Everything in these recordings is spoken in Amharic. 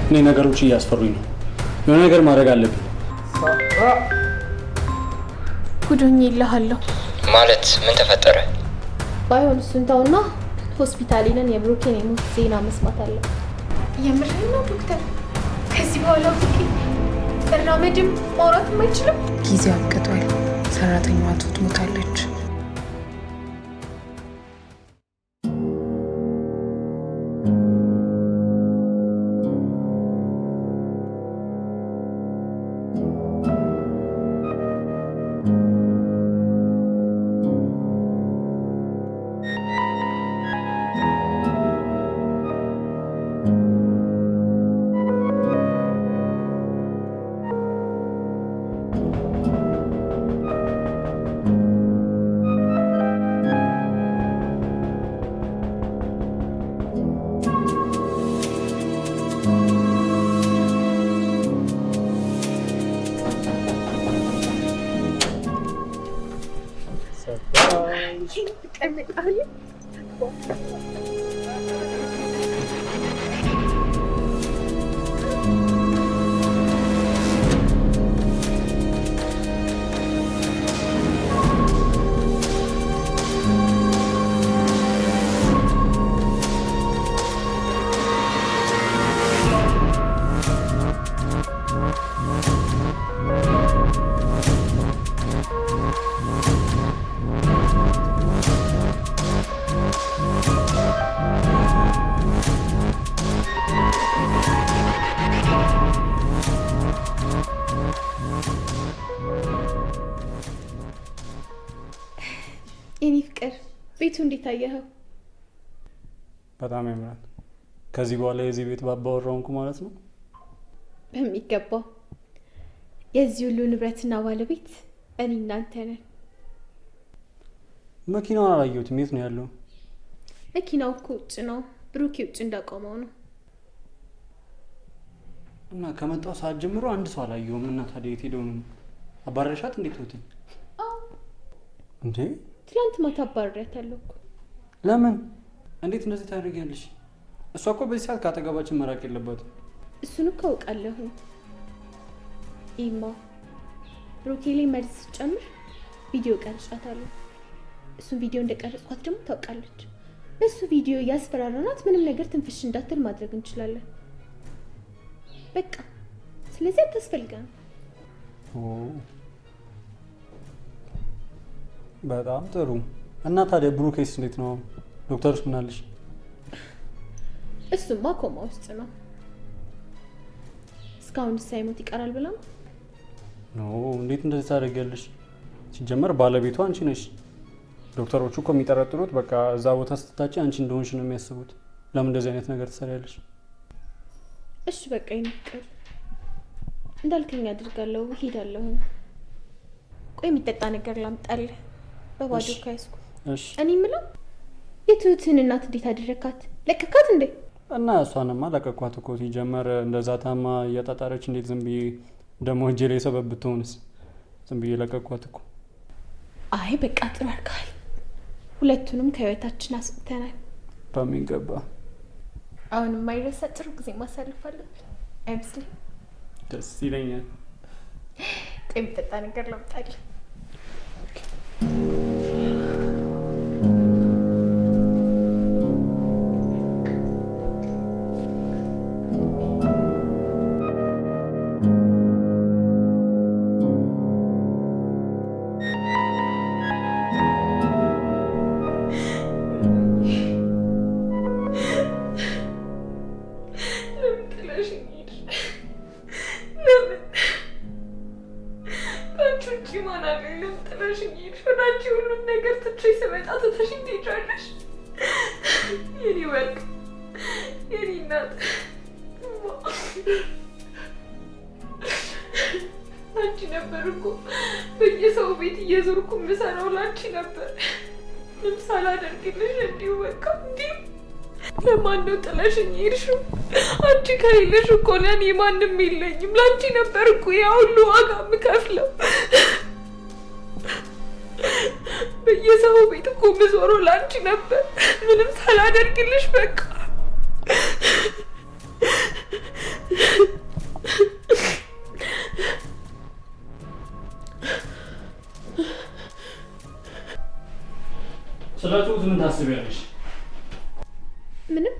እኔ ነገሮች እያስፈሩኝ ነው። የሆነ ነገር ማድረግ አለብን። ጉዶኝ ይልሃለሁ። ማለት ምን ተፈጠረ? ባይሆን እሱን ተውና ሆስፒታል ሄደን የብሩኬን የሞት ዜና መስማት አለ። የምርህን ነው ዶክተር? ከዚህ በኋላ ብሩኬ መራመድም ማውራትም አይችልም? ጊዜው አብቅቷል። ሰራተኛዋ ትሁት ሞታለች። የኔ ፍቅር፣ ቤቱ እንዴት አየኸው? በጣም ያምራል። ከዚህ በኋላ የዚህ ቤት ባባወራ ሆንኩ ማለት ነው። በሚገባው። የዚህ ሁሉ ንብረትና ባለቤት እኔ እናንተ ነን። መኪናውን አላየሁትም። የት ነው ያለው? መኪናው እኮ ውጭ ነው። ብሩኬ ውጭ እንዳቆመው ነው። እና ከመጣው ሰዓት ጀምሮ አንድ ሰው አላየሁም። እና ታዲያ የት ሄደው ነው? አባረሻት እንዴት ትሁትን? እንዴ ትላንት ማታ አባርሬያታለሁ እኮ። ለምን? እንዴት እንደዚህ ታደርጊያለሽ? እሷ እኮ በዚህ ሰዓት ከአጠገባችን መራቅ የለባትም። እሱን እኮ አውቃለሁ። ኢማ፣ ብሩኬ ላይ መርዝ ስጨምር ቪዲዮ ቀርጫታለሁ። እሱን ቪዲዮ እንደቀረጽኳት ደግሞ ታውቃለች። በእሱ ቪዲዮ እያስፈራራናት ምንም ነገር ትንፍሽ እንዳትል ማድረግ እንችላለን። በቃ ስለዚህ አታስፈልገንም። በጣም ጥሩ። እና ታዲያ ብሩኬስ እንዴት ነው? ዶክተርስ ምን አለሽ? እሱማ ኮማ ውስጥ ነው። እስካሁን ሳይሞት ይቀራል ብላ ነው። No፣ እንዴት እንደዚህ ታደርጊያለሽ? ሲጀመር ባለቤቱ አንቺ ነሽ። ዶክተሮቹ እኮ የሚጠረጥሩት በቃ እዛ ቦታ ስትታጪ አንቺ እንደሆንሽ ነው የሚያስቡት። ለምን እንደዚህ አይነት ነገር ትሰሪያለሽ? እሺ በቃ የኔ ፍቅር፣ እንዳልከኝ አድርጋለሁ። እሄዳለሁ። ቆይ የሚጠጣ ነገር ላምጣልህ። በባዶ ካይስኩ። እሺ። እኔ የምለው የትሁትን እናት እንዴት አደረካት? ለቀካት እንዴ? እና እሷንማ ለቀኳት እኮ። ሲጀመር እንደዛ ታማ እያጣጣረች እንዴት ዝም ብዬ ደግሞ እጄ ላይ ሰበብ ብትሆንስ? ዝም ብዬ ለቀኳት እኮ። አይ በቃ ጥሩ አድርገሃል። ሁለቱንም ከህይወታችን አስወጥተናል። በሚገባ። አሁን የማይረሳ ጥሩ ጊዜ ማሳለፍ አለብን አይመስልም? ደስ ይለኛል። ቆይ የሚጠጣ ነገር ላምጣልህ። ለምን ጥለሽኝ ሄድሽ? ለምን? ከአንቺ ውጪ ማን አለኝ? ለምን ጥለሽኝ ሄድሽ? ወደ አንቺ ሁሉን ነገር ትቼ ስመጣ ትተሽኝ ትሄጃለሽ? የኔ ወርቅ፣ የኔ እናት፣ አንቺ ነበር እኮ በየሰው ቤት እየዞርኩ የምሰራው ለአንቺ ነበር። ምንም ሳላደርግልሽ እንዲሁ በቃ እንዲሁ። ለማን ነው ጥለሽኝ የሄድሽው? አንቺ ከሌለሽ እኮ ለእኔ ማንም የለኝም። ለአንቺ ነበር እኮ ያ ሁሉ ዋጋ የምከፍለው። በየሰው ቤት እኮ የምዞረው ለአንቺ ነበር፣ ምንም ሳላደርግልሽ በቃ። ታስቢያለሽ? ምንም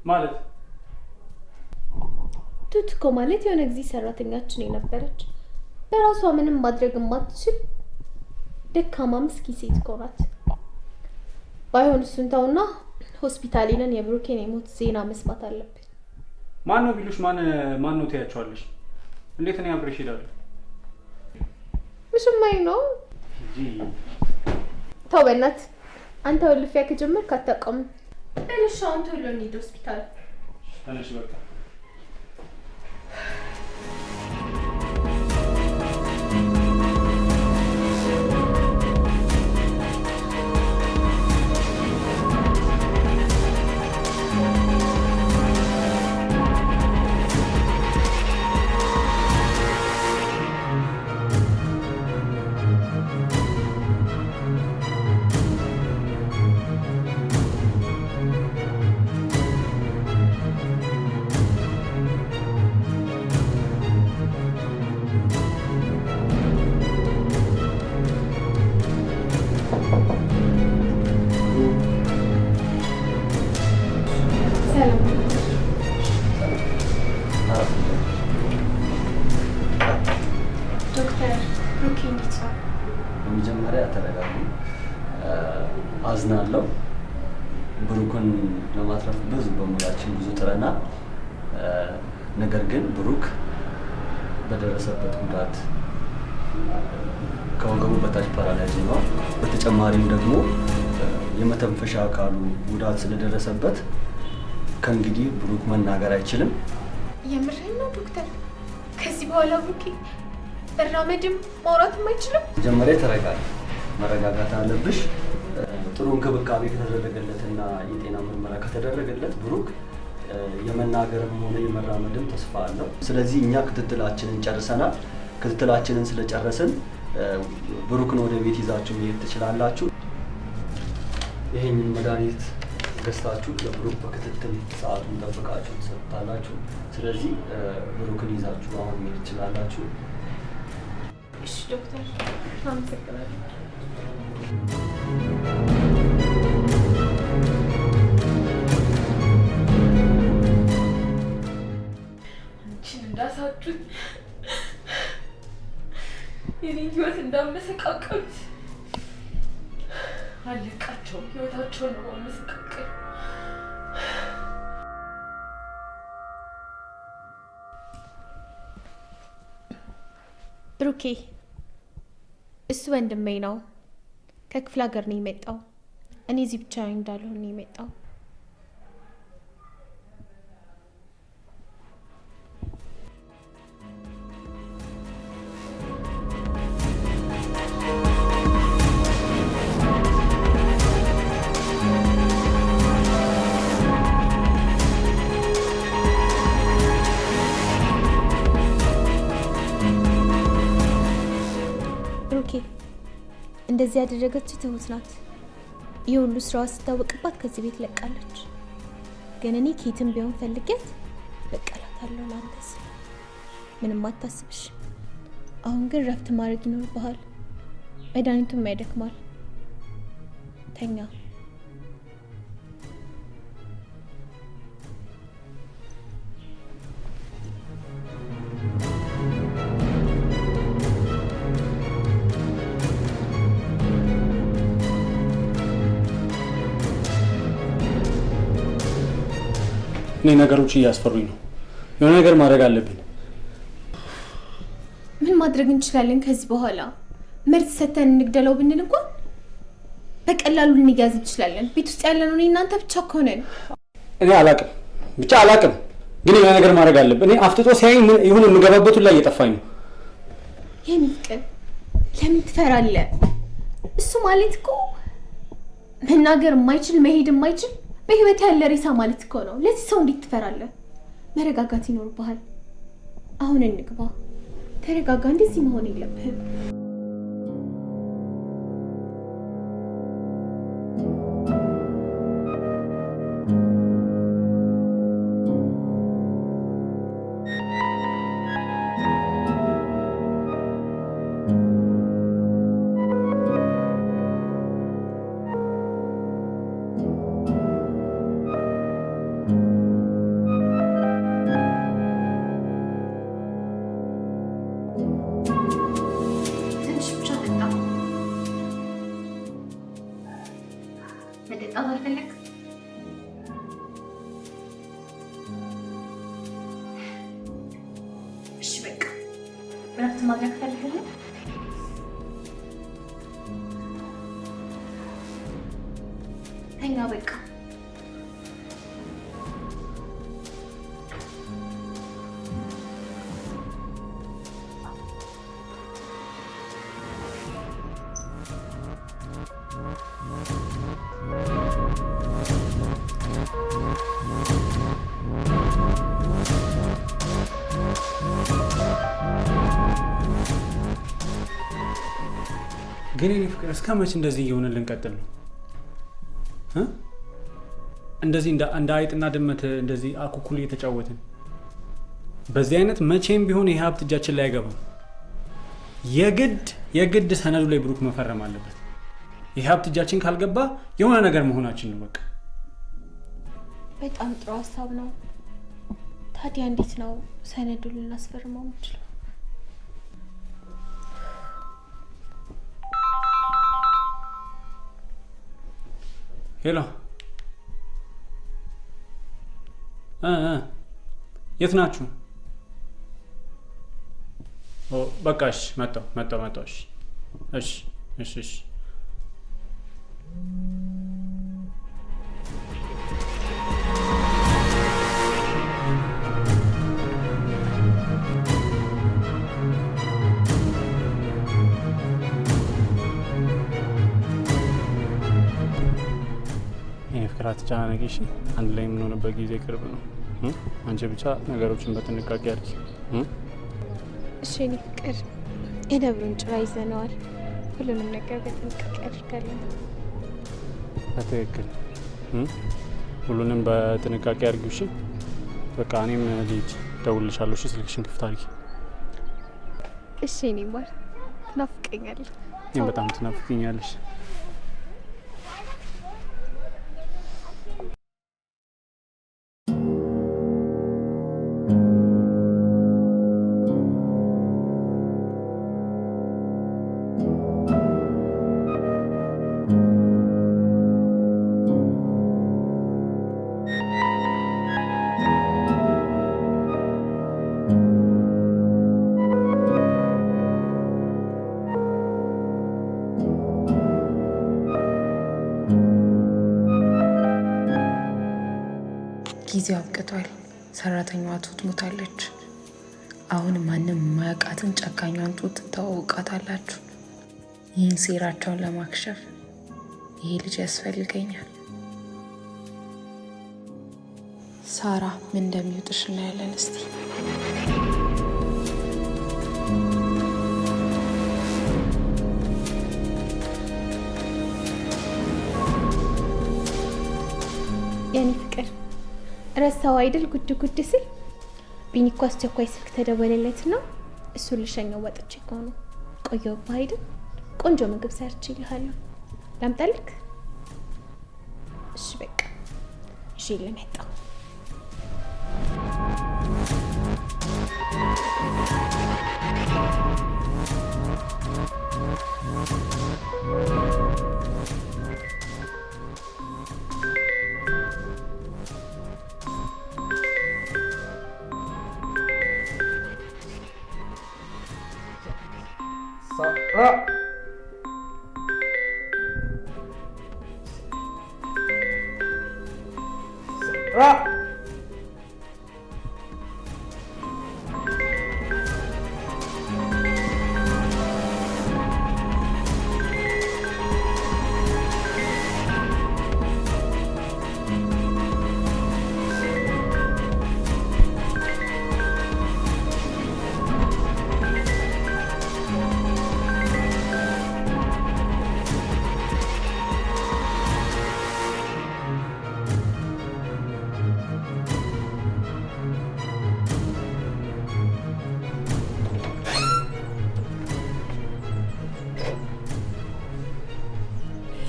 ማለት ትሁት እኮ ማለት የሆነ ጊዜ ሰራተኛችን የነበረች በራሷ ምንም ማድረግ የማትችል ደካማ ምስኪን ሴት እኮ ናት። ባይሆን እሱን ተውና ሆስፒታል ሄደን የብሩኬን የሞት ዜና መስማት አለብን። ማን ነው ቢሉሽ ማን ማን ነው ትያቸዋለሽ? እንዴት እኔ አብሬሽ እሄዳለሁ? ምሽማይ ነው እንጂ ተው በእናትህ። አንተ ወልፊያ ከጀመርክ አታውቀውም። በል እሺ አሁን ቶሎ እንሂድ ሆስፒታል። ተነሽ በቃ። ሰላም። ዶክተር ብሩኬ እንዴት ነው? በመጀመሪያ ተረጋጉ። አዝናለሁ። ብሩክን ለማትረፍ ብዙ በሙያችን ብዙ ጥረናል። ነገር ግን ብሩክ በደረሰበት ጉዳት ከወገቡ በታች paralyze ሆኗል። በተጨማሪም ደግሞ የመተንፈሻ አካሉ ጉዳት ስለደረሰበት ከእንግዲህ ብሩክ መናገር አይችልም። የምርህን ነው ዶክተር? ከዚህ በኋላ ብሩኬ መራመድም ማውራትም አይችልም? መጀመሪያ ተረጋጊ፣ መረጋጋት አለብሽ። ጥሩ እንክብካቤ ከተደረገለትና የጤና ምርመራ ከተደረገለት ብሩክ የመናገርም ሆነ የመራመድም ተስፋ አለው። ስለዚህ እኛ ክትትላችንን ጨርሰናል። ክትትላችንን ስለጨረስን ብሩክን ወደ ቤት ይዛችሁ መሄድ ትችላላችሁ። ይሄንን መድኃኒት ገዝታችሁ ለብሩክ በክትትል ሰዓቱን ጠብቃችሁ ትሰጡታላችሁ። ስለዚህ ብሩክን ይዛችሁ አሁን መሄድ ትችላላችሁ። እሺ ዶክተር፣ አመሰግናለሁ። አንቺን እንዳሳጡኝ የኔን ህይወት እንዳመሰቃቀሉት አለቃቸውም። ህይወታቸውን ነው ማመሰቃቀል። ብሩኬ እሱ ወንድሜ ነው። ከክፍለ ሀገር ነው የመጣው። እኔ እዚህ ብቻዬን እንዳልሆን ነው የመጣው። ብሩኬ እንደዚህ ያደረገች ትሁት ናት። ይህ ሁሉ ስራዋ ስታወቅባት ከዚህ ቤት ለቃለች። ግን እኔ ኬትም ቢሆን ፈልጌያት በቀላታለሁ ለአንተ ስል። ምንም አታስብሽ። አሁን ግን ረፍት ማድረግ ይኖርብሃል። መድኃኒቱም ያደክማል። ተኛ። እኔ ነገሮች እያስፈሩኝ ነው። የሆነ ነገር ማድረግ አለብን። ምን ማድረግ እንችላለን ከዚህ በኋላ? መርዝ ሰተን እንግደለው ብንል እንኳን በቀላሉ ልንያዝ እንችላለን። ቤት ውስጥ ያለነው እኔ እናንተ ብቻ ከሆነን። እኔ አላቅም፣ ብቻ አላቅም፣ ግን የሆነ ነገር ማድረግ አለብን። እኔ አፍጥጦ ሲያይ የሆነ የምገባበት ሁላ እየጠፋኝ ነው። የኔ ፍቅር ለምን ትፈራለህ? እሱ ማለት እኮ መናገር የማይችል መሄድ የማይችል በህይወት ያለ ሬሳ ማለት እኮ ነው። ለዚህ ሰው እንዴት ትፈራለህ? መረጋጋት ይኖርብሃል። አሁን እንግባ። ተረጋጋ። እንደዚህ መሆን የለብህም። እረፍት ማድረግ ፈልገህ ነው? ተኛ በቃ። ግን የኔ ፍቅር እስከ መቼ እንደዚህ እየሆነ ልንቀጥል ነው? እንደዚህ እንደ አይጥና ድመት እንደዚህ አኩኩል እየተጫወትን በዚህ አይነት መቼም ቢሆን ይሄ ሀብት እጃችን ላይ አይገባም። የግድ ሰነዱ ላይ ብሩክ መፈረም አለበት። ይሄ ሀብት እጃችን ካልገባ የሆነ ነገር መሆናችን ነው። በቃ በጣም ጥሩ ሀሳብ ነው። ታዲያ እንዴት ነው ሰነዱን ልናስፈርመው የምንችለው? Hello፣ የት ናችሁ? በቃ እሺ፣ መጣሁ መጣሁ መጣሁ። እሺ እሺ እሺ እሺ። የኔ ፍቅር አትጨናነቂ እሺ። አንድ ላይ የምንሆንበት ጊዜ ቅርብ ነው። አንቺ ብቻ ነገሮችን በጥንቃቄ አድርጊ። እሺ የኔ ፍቅር፣ የነብሩን ጭራ ይዘነዋል። ሁሉንም ነገር በጥንቃቄ አድርጋለን። በትክክል ሁሉንም በጥንቃቄ አድርጊው እሺ። በቃ እኔም ልሂድ፣ እደውልልሻለሁ። እሺ ስልክሽን ክፍት አድርጊ። እሺ የኔ ማር፣ ትናፍቀኛለህ። እኔም በጣም ትናፍቅኛለሽ። ጊዜው አብቅቷል። ሰራተኛዋ ትሁት ሞታለች። አሁን ማንም የማያውቃትን ጨካኟን ትሁት ትተዋወቃታላችሁ። ይህን ሴራቸውን ለማክሸፍ ይሄ ልጅ ያስፈልገኛል። ሳራ ምን እንደሚውጥሽ እናያለን እስቲ። የኔ ፍቅር ረሳው አይደል? ጉድ ጉድ ስል ቢኒ እኮ አስቸኳይ ስልክ ተደወለለትና እሱን ልሸኘው ወጥቼ እኮ ነው። ቆየሁብህ አይደል? ቆንጆ ምግብ ሰርቼ እልሃለሁ። ላምጣልክ? እሺ በቃ እሺ፣ ልመጣው። ሳራ ሳራ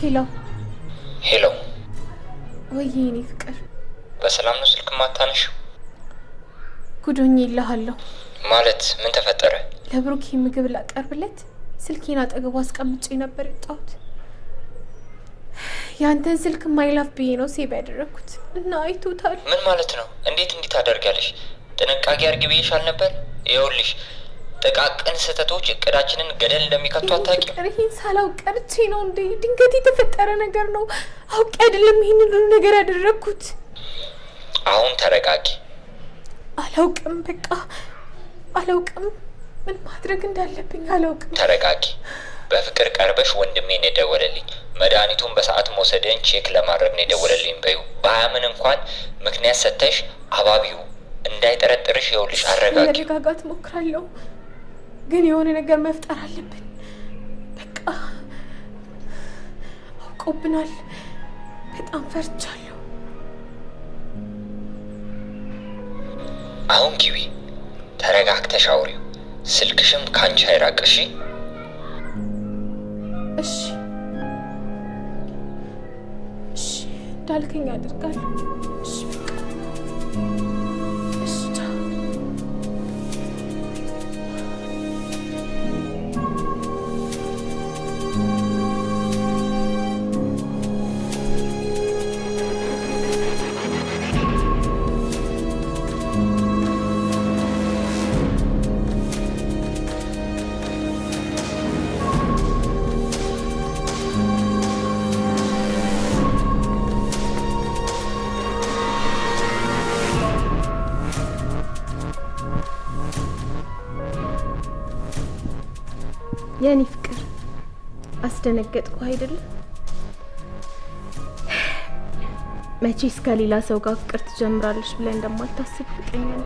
Hello Hello፣ ወይ የኔ ፍቅር፣ በሰላም ነው ስልክ ማታነሺው? ጉዶኝ ይልሃለሁ። ማለት ምን ተፈጠረ? ለብሩኬ ምግብ ላቀርብለት ስልኬን አጠገቡ አስቀምጬ ነበር የወጣሁት። ያንተን ስልክ my love ብዬ ነው save ያደረኩት እና አይቶታል። ምን ማለት ነው? እንዴት እንዲህ ታደርጊያለሽ? ጥንቃቄ አድርጊ ብዬሽ አልነበር? ይኸውልሽ ጥቃቅን ስህተቶች እቅዳችንን ገደል እንደሚከቱ አታውቂም? ፍቅር፣ ይህን ሳላውቅ ቀርቼ ነው እንዴ? ድንገት የተፈጠረ ነገር ነው። አውቄ አይደለም ይህን ሁሉ ነገር ያደረግኩት። አሁን ተረጋጊ። አላውቅም፣ በቃ አላውቅም። ምን ማድረግ እንዳለብኝ አላውቅም። ተረጋጊ። በፍቅር ቀርበሽ ወንድሜን የደወለልኝ መድኃኒቱን በሰዓት መውሰድን check ለማድረግ ነው የደወለልኝ በይው። ባያምን እንኳን ምክንያት ሰተሽ አባቢው እንዳይጠረጥርሽ ይኸውልሽ፣ አረጋጊው። ለመረጋጋት ሞክራለሁ፣ ግን የሆነ ነገር መፍጠር አለብን። በቃ አውቆብናል። በጣም ፈርቻለሁ። አሁን ግቢ፣ ተረጋግተሽ አውሪው። ስልክሽም ካንቺ አይራቅ እሺ? እሺ እሺ፣ እንዳልከኝ አደርጋለሁ። እሺ በቃ እሺ፣ ቻው። የኔ ፍቅር አስደነገጥኩ አይደለም? መቼስ ከሌላ ሰው ጋር ፍቅር ትጀምራለች ብለህ እንደማታስብ እርግጠኛ ነኝ።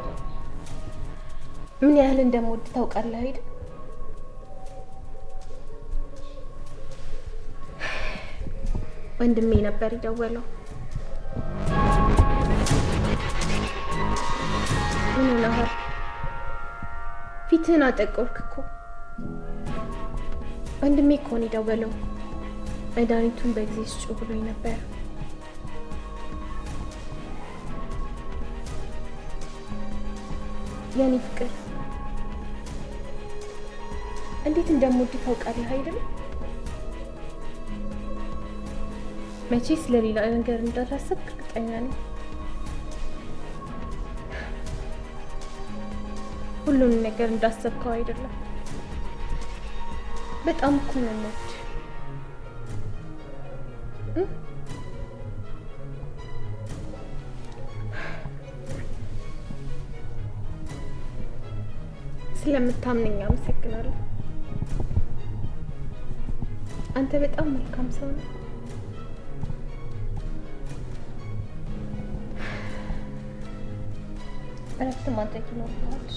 ምን ያህል እንደምወድ ታውቃለህ አይደል? ወንድሜ ነበር የደወለው። ምን ሆነሃል? ፊትህን አጠቆርክ እኮ። ወንድሜ እኮ ነው የደወለው። መድኃኒቱን በጊዜ ስጪው ብሎኝ ነበር። የኔ ፍቅር እንዴት እንደምወድ ታውቃለህ አይደል? መቼስ ለሌላ ነገር እንዳላሰብክ እርግጠኛ ነኝ። ሁሉንም ነገር እንዳሰብከው አይደለም። በጣም እኮ ነው የምወድህ። ስለምታምነኝ አመሰግናለሁ። አንተ በጣም መልካም ሰው ነህ። እረፍት ማድረግ ይኖርብሃል።